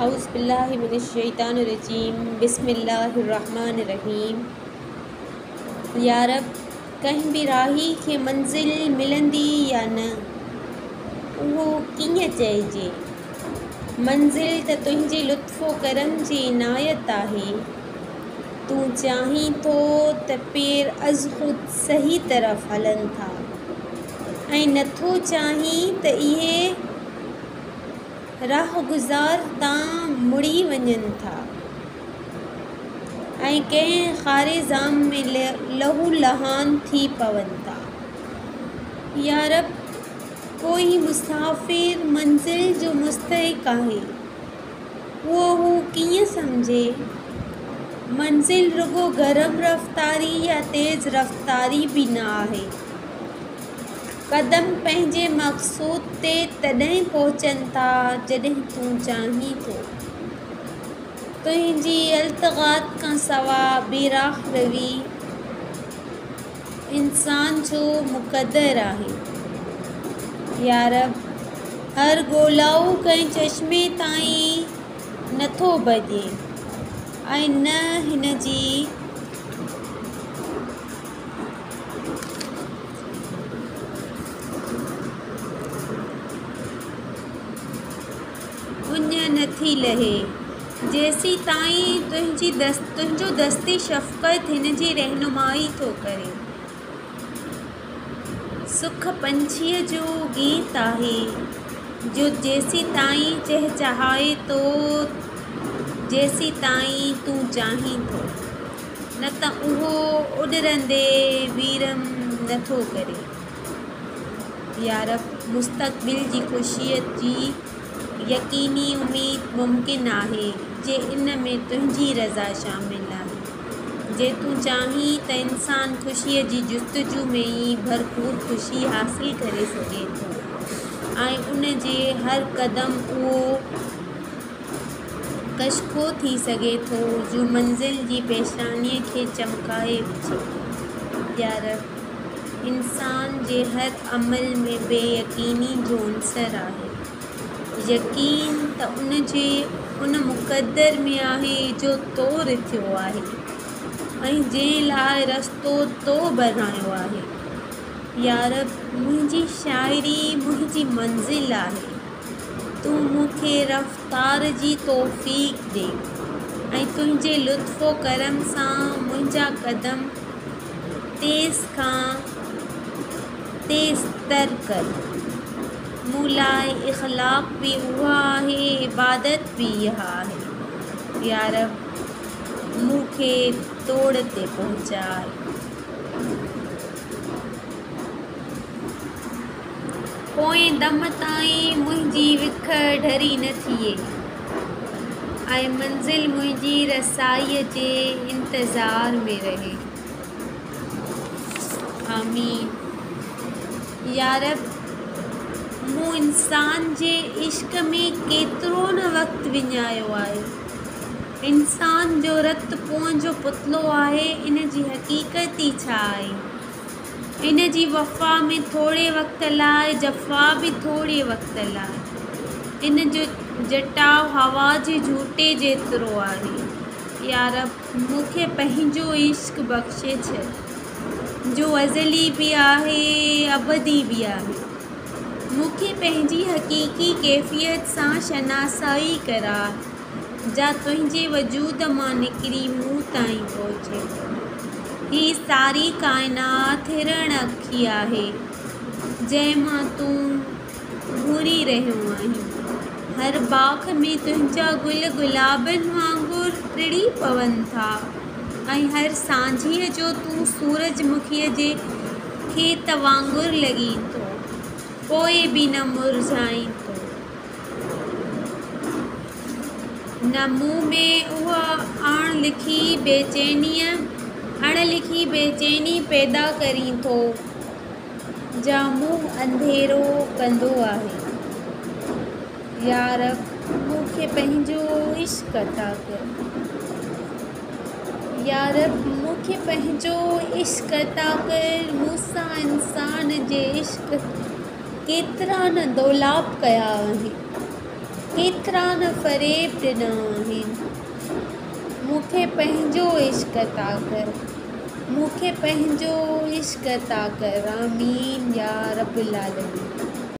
اعوذ بالله من الشيطان الرجيم بسم الله الرحمن الرحيم. يا رب، ڪنهن به راهي کي منزل ملندي يا نه، اهو ڪيئن چئجي؟ منزل ته تنهنجي لطف و ڪرم جي عنايت آهي. تون چاهين ٿو ته پير ازخود صحيح طرف هلن ٿا ۽ نٿو چاهين ته اهي راهگذار تان مڙي وڃن ٿا ۽ ڪنهن خوارزم ۾ لهو لهان ٿي پون ٿا. يا رب، ڪوئي مسافر منزل جو مستحق آهي، اهو هو ڪيئن سمجهي؟ منزل رڳو گرم رفتاري يا تيز رفتاري به نه آهي. قدم پنهنجي مقصود تي تڏهن پهچن ٿا، جڏهن تون چاهين ٿو. تنهنجي التقاط کان سواء بي راهه روي انسان جو مقدر آهي. يا رب، هر ڳولائو ڪنهن چشمي تائين نٿو ڀڄي ۽ نه هن جي اڃ نٿي لهي، جيسيتائين تنهنجو دست شفقت هن جي رهنمائي ٿو ڪري. سک پنڇيء جو گيت آهي، جو جيسيتائين چهچهائي ٿو، جيسيتائين تون چاهين ٿو. نه ته اهو اڏرندي ويرم نه ٿو ڪري. يا رب، مستقبل جي خوشيء جي يقيني اميد ممڪن آهي، جي ان ۾ تنهنجي رضا شامل آهي. جي تون چاهين ته انسان خوشيء جي جستجو ۾ ئي ڀرپور خوشي حاصل ڪري سگهي ٿو ۽ ان جي هر قدم اهو ڪشڪو ٿي سگهي ٿو جو منزل جي پيشانيء کي چمڪائي وجهي. يا رب، انسان جي هر عمل ۾ بي يقيني جو عنصر آهي. يقين ته ان جي ان مقدر ۾ آهي جو تو رٿيو آهي ۽ جنهن لاء رستو تو بڻايو آهي. يا رب، منهنجي شاعري منهنجي منزل آهي. تون مون کي رفتار جي توفيق ڏي ۽ تنهنجي لطف و ڪرم سان منهنجا قدم تيز کان تيز تر ڪر. مون لاء اخلاق به اها آهي، عبادت به اها آهي. يا رب، مون کي توڙ تي پهچاء. پوئين دم تائين منهنجي وک ڍري نه ٿئي ۽ منزل منهنجي رسائيء جي انتظار ۾ رهي. آمين. يا رب، مون انسان جي عشق ۾ ڪيترو نه وقت وڃايو آهي. انسان جو رت پونء جو پتلو آهي، ان جي حقيقت ئي ڇا آهي؟ ان جي وفا ۾ ٿوري وقت لاء، جفا به ٿوري وقت لاء. ان جو جٽاء هوا جي جهوٽي جيترو آهي. يا رب، مون کي پنهنجو عشق بخشي ڇڏ، جو ازلي به آهي، ابدي به آهي. مون کي پنهنجي حقيقي ڪيفيت سان شناسائي ڪراء. جا تنهنجي وجود مان نڪري مون تائين پهچي. هي ساري ڪائنات هرڻ اکي آهي، جنهن مان تون گهوري رهيو آهين. هر باغ ۾ تنهنجا گل گلابن وانگر ٽڙي پون ٿا ۽ هر سانجهيء جو تون سورج مکيء جي کيت وانگر لڳين ٿو، پوء به نه مرجهائين ٿو. نه مون ۾ اها اڻ لکي بيچيني پيدا ڪرين ٿو، جا منهن انڌيرو ڪندو آهي. يا رب، مون کي پنهنجو عشق عطا ڪر. يا رب، مون کي پنهنجو عشق عطا ڪر. مون سان انسان جي عشق ڪيترا نه دولاب ڪيا آهن. ڪيترا نه فريب ڏنا آهن. مون کي پنهنجو عشق عطا ڪر. مون کي پنهنجو عشق عطا ڪر. آمين يا رب العالمين.